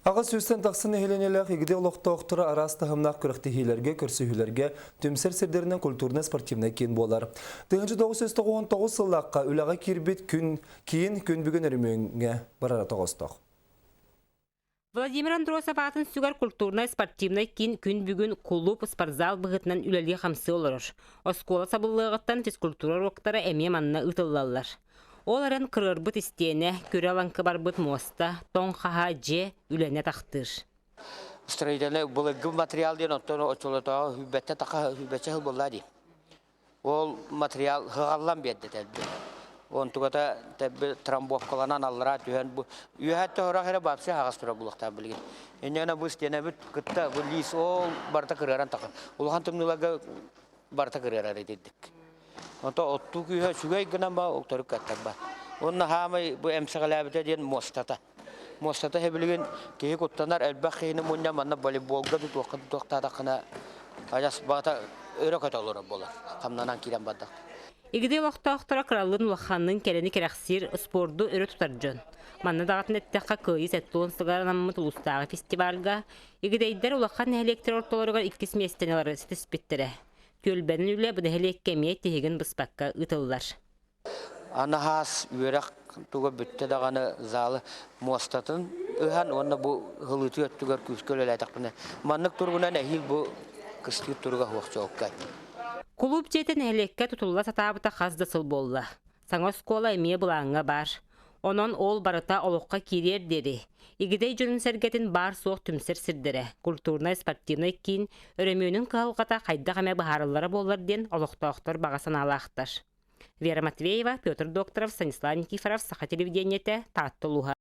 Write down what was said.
Аҕыс сүүстэн тахса нэһилиэнньэлээх Игидэй олохтоохторо араас таһымнаах күрэхтэһиилэргэ, көрсүһүүлэргэ түмсэр сирдэринэн культурнай-спортивнай киин буолар. 1999 сыллаахха үлэҕэ киирбит күн киин күн бүгүн өрөмүөҥҥэ барара тоҕостоох. Владимир Андросов аатын сүгэр культурнай-спортивнай киин күн бүгүн кулууп спортзал быһыытынан үлэлии-хамсыы олорор. Оскуола сабыллыаҕыттан физкультура уруоктара эмиэ манна ыытыллаллар. Ол эрэн кырыарбыт истиэнэ, күрэ-лаҥкы барбыт муоста, тоҥ хаһаа дьиэ үлэни атахтыыр. Строительнай былыргы материал диэн оттон оччолотооҕу сүүрбэттэн таха сүүрбэччэ сыл буолла дии. Ол материал ыһаҕаллан биэрдэ тэлби. Онтугата тэбби трамбовкаланан аллараа түһэн бу үөһэттэ сорох эрэ вообще аһаҕас турар булуохтаах билигин. Инньэ бу истиэнэбит кытта бу лиис ол барыта кырыаран таха. Улахан тымныыларга барыта кырыарар этирдик. Онто оттуу күүһэ үчүгэй гынан ба укторук каттарба. Уонна хаамай бу эмсэҕэлээбитэ диэн муостата. Муостата билигин киһи куттанар элбэх киһини мунньан манна волейболга тутуохха тутуохтаатаххына адьас баата өрө көтө олорор буолар. Хамнанан киирэн бардах. Игидэй олохтоохторо кыраллын улаханнын кэрэни кэрэхсиир спорду өрө тутар дьон. Манна даҕатын эттэххэ Кыайыы 70 сылыгар анаммыт улуустааҕы фестивальга Игидэйдэр улахан нэһилиэктэр ортолоругар иккис миэстэни ылары ситиспиттэрэ. Түөлбэнэн үлэ бу нэһилиэккэ эмиэ тиһигин быспакка ыытыллар. Анаһаас үөрэх туга бүттэ даҕаны залы муостатын ыһан уонна бу ылыытыы өттүгэр күүскэ үлэлээтэхпинэ маннык туругунан эһиил бу кыстыыр туруга суох чуолкай. Кулууп дьиэтэ нэһилиэккэ тутулла сатаабыта хас да сыл буолла. Саҥа оскуола эмиэ былааҥҥа баар. Онон ол барыта олоххо киириэр диэри, Игидэй дьонун-сэргэтин баар-суох түмсэр сирдэрэ, культурнай-спортивнай киин өрөмүөнүн кыһалҕата хайдах эмэ быһаарыллара буоллар диэн олохтоохтор баҕа санаалаахтар. Вера Матвеева, Петр Докторов, Станислав Никифоров, Саха телевидениетэ, Таатта улууһа.